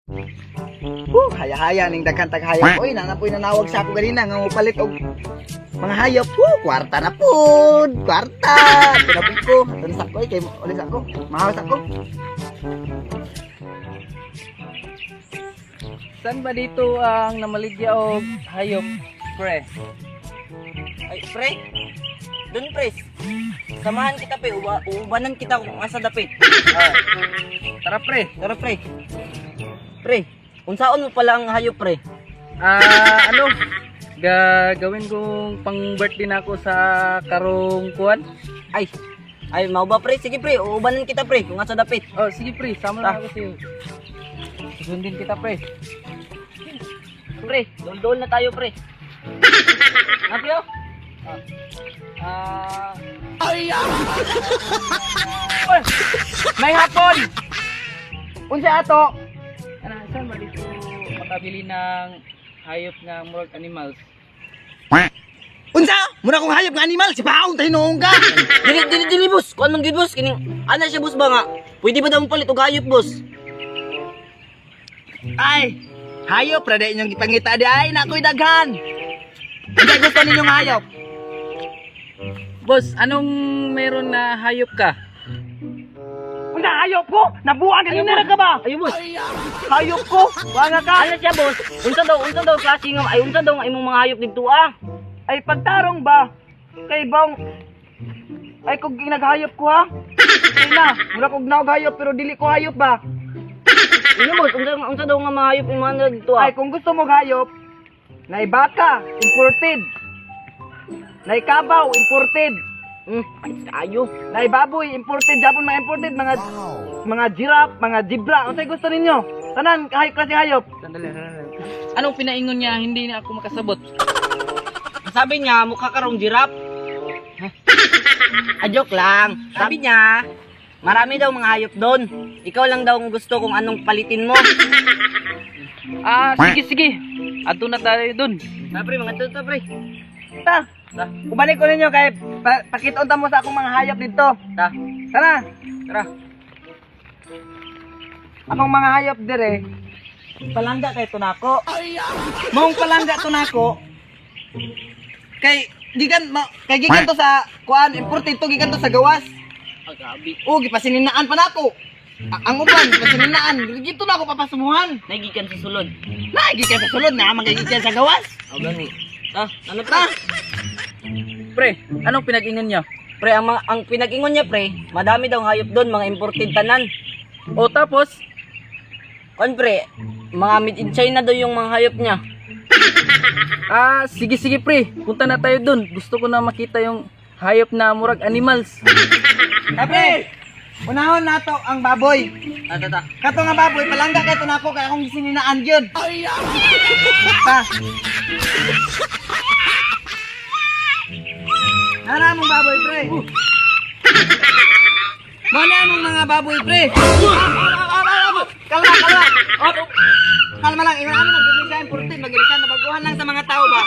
Woo, haya-haya ning daghan tag hayop. Oy, nana po'y nanawag sa ako ganina nga mopalit og mga hayop. Woo, kwarta na pod. Kwarta. Pinapit ko. Ato na sa ako, eh, kay ulit sa ako. Mahawas ako. Saan ba dito ang namaligya og hayop, pre? Ay, pre. Doon, pre. Samahan kita, pre. Uubanan kita kung asa dapit. Ah, tara, pre. Tara, pre. Pre, unsaon mo pala ang hayop, pre? Ah, ano? Gagawin kong pang birthday na ako sa karong kuan. Ay, ay, mau ba, pre? Sige, pre. Uubanan kita, pre, kung asa dapit. Oh, sige pre, sama lang ako sa'yo. Susundin kita, pre. Pre, dool-dool na tayo, pre. Ah, pre, oh. Ah. Ay! Oy! May hapon! Unsa ato? Ano, saan ba dito makabili ng hayop nga murag animals? Unsa? Muna kong hayop nga animal, si paong tayo noong ka. Dili, dili, dili, boss. Kuan man gid, boss. Kining, ana siya, boss ba nga? Pwede ba daw mo palit og hayop, boss? Ay, hayop ra di inyong gipangita di ay nakoy daghan. Unsa gusto ninyong hayop? Boss, anong meron na hayop ka? Unsa hayop ko? Nabuang kanina ra ka ba? Ayo, boss. Hayop ko? Wala ka. Ana siya, boss. Unsa daw klase nga, ay, unsa daw nga imong mga hayop dito, ah? Ay pagtarong ba? Kay bang ay kung ginaghayop ko ha? Kay na, mura kog naog hayop pero dili ko hayop ba? Ano, boss? Unsa daw nga mga hayop imong mga dito, ah? Ay kung gusto mo hayop, nay baka, imported. Nay kabaw, imported. Ay, ayo. Nay baboy, imported. Japon mga imported, mga giraffe, mga zebra. Unsay gusto ninyo? Tanan, hay klase hayop. Sandali, sandali. Anong pinaingon niya? Hindi na ako makasabot. Sabi niya, mukha ka rong giraffe. Ah, joke lang. Sabi niya, marami daw mga hayop doon. Ikaw lang daw ang gusto kung anong palitin mo. Ah, sige, sige. Adto na tayo dun. Ta, pre, mga to, pre. Ta. Ubalik ko ninyo kay pakiton ta mo sa akong mga hayop dito. Ta, Tara. tara. Akong mga hayop dire. Palangga kay tunako. Maong palangga tunako. Kay gikan kay gikan to sa kuan imported to gikan to sa gawas. Ah, grabe. O gipasininaan pa nako. Ang uban pasininaan dito na ako papasumuhan. Nagikan sa sulod. Na gikan sa sulod na magigikan sa gawas. Oh, gani. Ta, ano, pre? Pre, anong pinag-ingon niya? Pre, ang pinag-ingon niya, pre, madami daw hayop doon, mga imported tanan. O tapos, Kon, pre, mga made in China daw yung mga hayop niya. ah, sige sige pre, punta na tayo dun. Gusto ko na makita yung hayop na murag animals. Pre, unahon nato ang baboy. Ta, ta, ta. Kato nga baboy palangga kay tunako kay akong gisininaan gyud. Ta. Nara mong baboy pre. Mana mong mga baboy pre. Kalma, kalma. Kalma lang, ingon ano magiging siya imported, magiging siya nabaguhan lang sa mga tao ba.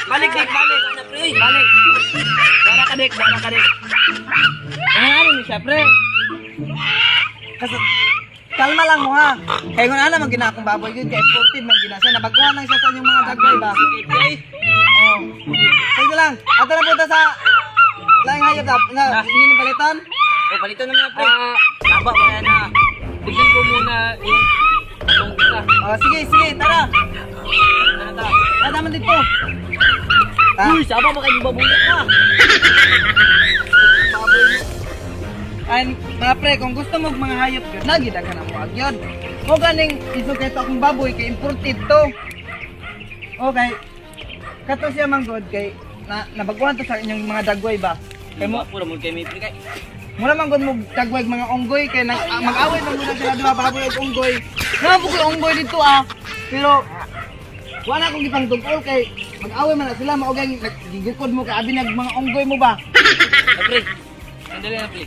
Balik dik, balik. Balik. Dara ka dik, dara ka dik. Ingon ano ni siya pre. Kasi kalma lang mo ha. Kay ingon ana man gina akong baboy yun kay imported man gina siya nabaguhan lang siya sa inyong mga dagway ba. Oh. Sige lang. Ato na punta sa laing hayop na, na inyo ni palitan. O, palitan na mga pre. Ah, Taba pa yan na. tignan ko muna yung itong isa. Oh, sige, sige, tara. Tara, tara. Tara naman dito. Ta. Uy, saba ba kayo babuya ka? Ay, mga pre, kung gusto mo og mga hayop yun, lagi daghan ang muag yun. Mo ganing iso kay akong baboy kay imported to. Okay. Kato siya manggod kay na nabaguhan to sa inyong mga dagway ba. Kay mo, pura mo kay may pre kay. Mura man gud mo dagway mga unggoy kay nag, mag-away man muna sila duha baboy ug unggoy. Naa ko unggoy dito ah. Pero wala akong gipang dugol kay mag-away man na sila mao gay nagigukod mo kay abi nag mga unggoy mo ba. Ah, pre, Sandali lang, pre.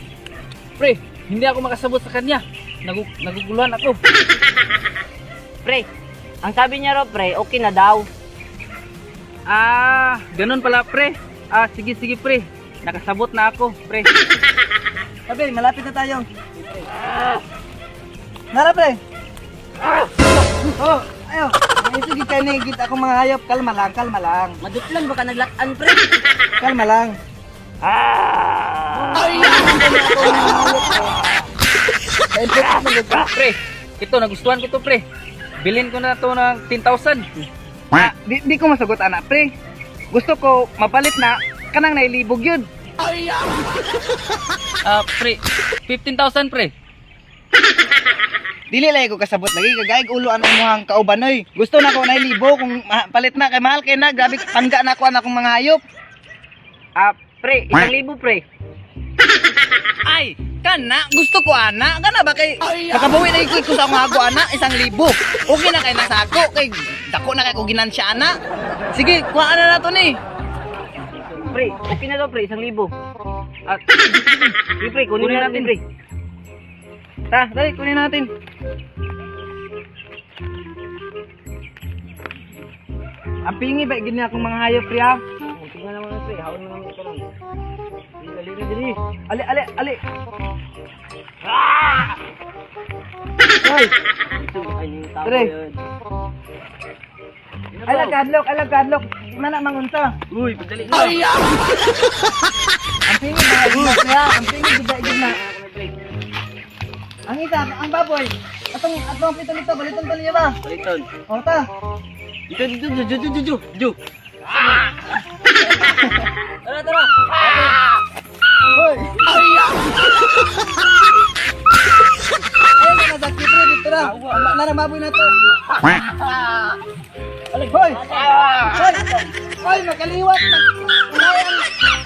Pre, hindi ako makasabot sa kanya. Naguguluhan ako. Pre, ang sabi niya raw, pre, okay na daw. Ah, ganun pala, pre. Ah, sige sige, pre. Nakasabot na ako, pre. Sabi, malapit na tayo. Nara pre. kay ni gid ako mga hayop. Kalma lang, kalma lang. Madutlan baka naglak-an, pre. Kalma lang. Ah! Ay, Pre, ito nagustuhan ko to, pre. Bilhin ko na to ng 10,000. Ah, di ko masagot ana, pre. Gusto ko mapalit na kanang nailibog yun. Ah, pre, 15,000, pre. Dili lagi ko kasabot lagi kagaig ulo ang imuhang kauban oy. Gusto na ko nailibo kung palit na kay mahal kay na grabe pangga na ko ana akong mga hayop. Ah, pre, 1,000, pre. Ay, kana gusto ko ana. Kana ba kay makabawi na ko sa akong hago ana 1,000. Okay na kay nasa ako kay dako na kay ko ginansya ana. Sige, kuha na nato ni. Pre, okay na daw, pre, 1,000. Ah, sige, pre, kunin Kunin na natin, natin. pre. Ta, dali kunin natin. Ang pingi ba gini akong mga hayop pre ha? Oh, tingnan naman na, pre. Hawon mo naman ito lang. Dali, dali, dali. Ali ali ali. Hoy, Ito, ay, yung tao Pre. yun. ala kadlok, ala kadlok. Mana mangunta. Uy, pagdali na. Ang pingi ba gina pre ha? Ang pingi gid gina. Ang isa, ang baboy. Atong atong pito nito, baliton to niya ba? Baliton. O ta. Dito, dito, dito, dito, dito, dito. Tara, tara. Hoy. Ayun na sa pre dito ra. Nara baboy na to. Hoy. Hoy. Hoy, makaliwat. Ay,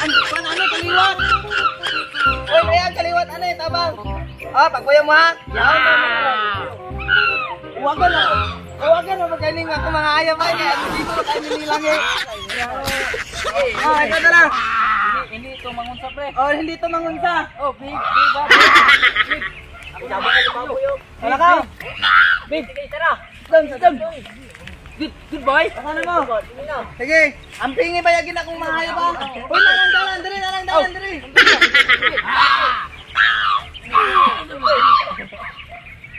ang ang ano kaliwat. Hoy, ayan kaliwat ano eh, tabang. Ah, pagkuya mo ha. Huwag ka na. Huwag ka na magaling ako mga ayaw ay kaya hindi ko kayo nilang eh. Ah, ikaw na lang. Hindi, hindi ito mangunsa, pre. Oh, hindi to mangunsa. Oh, big, big, ba? Wala ka. Big, Sige, tara. dum, dum. Good, goodbye. Ano mo? Sige, ang pingi ba yagin akong mga hayop ha? Uy, narang dalan, diri, narang dalan, diri.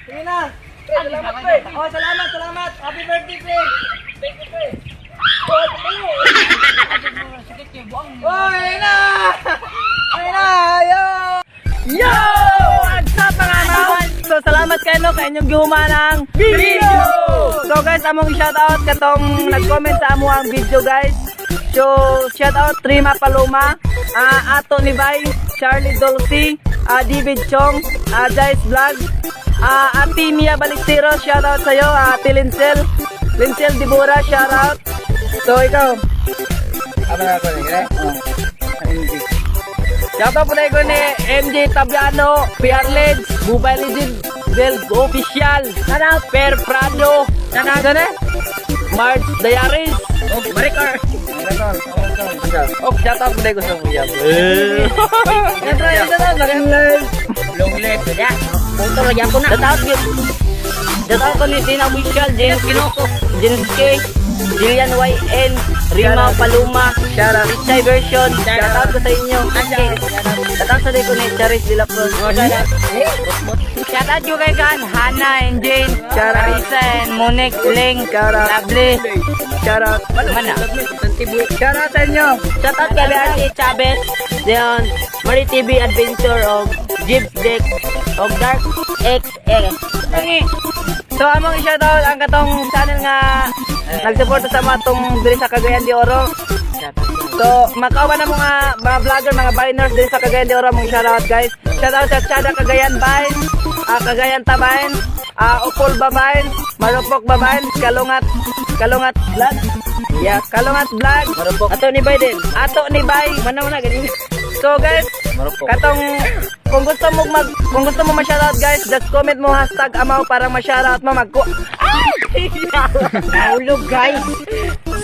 Sige na. Pre, salamat, pre. Oh, salamat, salamat. Happy birthday, pre. Thank you, pre. Oh, ayun na! Ayun na! Yo! Yo! What's up, mga man? So, salamat kayo no, kay inyong gihumanang Video! So guys, among shoutout katong nag-comment sa amo ang video, guys. So, shoutout Rima Paloma, Ato ni Bay, Charlie Dolce, David Chong, Jais Vlog, Ate Mia Balistero, shoutout sa'yo, Ate Linsel, Linsel Dibora, shoutout. So, ikaw. Apa na ako, eh? Shoutout po na ko ni MJ Tabiano, PR Leds, Mobile Legend, Bell Official, Shoutout, Per Prado, Shoutout, ano? March Diaries, oh, Maricar. Oh, shoutout po na ko sa kuya. Long live. Shoutout yun. Shoutout ko ni Tina Official, James Kinoko, James K, Jillian YN, Rima Paluma, Richai Version, shoutout ko sa inyo. Shoutout sa ko ni Charis De La Cruz. Shoutout ko kay Kan, Hana and Jane, Charissa and Monique, Ling, Lovely, Shoutout. Mana. Shoutout sa inyo. Shoutout kay Beate Chavez, Leon, Marie TV Adventure og Jibs Deck og Dark XX. So among i-shoutout ang katong channel nga nagsuporta sa mga tong diri sa Cagayan de Oro. So makauban na mga mga vlogger, mga biners diri sa Cagayan de Oro mong shoutout, guys. Shoutout sa Chada Cagayan Vines, Cagayan Tabain, Opol Babain, Marupok Babain, Kalungat Kalungat Vlog. Yeah, Kalungat Vlog. Marupok. Ato ni Biden. Ato ni Bay. Mana mana ganun. So guys, Marupok. katong kung gusto mo mag kung gusto mo ma-shoutout, guys, just comment mo #amaw para ma-shoutout mo magko. Ay! Nahulog, guys.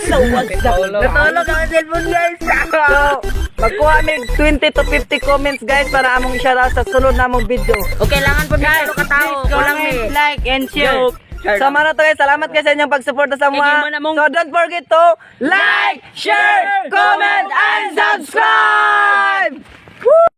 So what's up? Natulog ang cellphone, guys. So, magkuha mig 20 to 50 comments, guys, para among i-shoutout sa sunod namong video. O kailangan pa guys, katao. Kulang Comment, ni. like, and share. So, mano to, guys, salamat guys sa inyong pagsuporta sa mga. Sige mo na mong- So, don't forget to like, share, comment, and subscribe! Woo!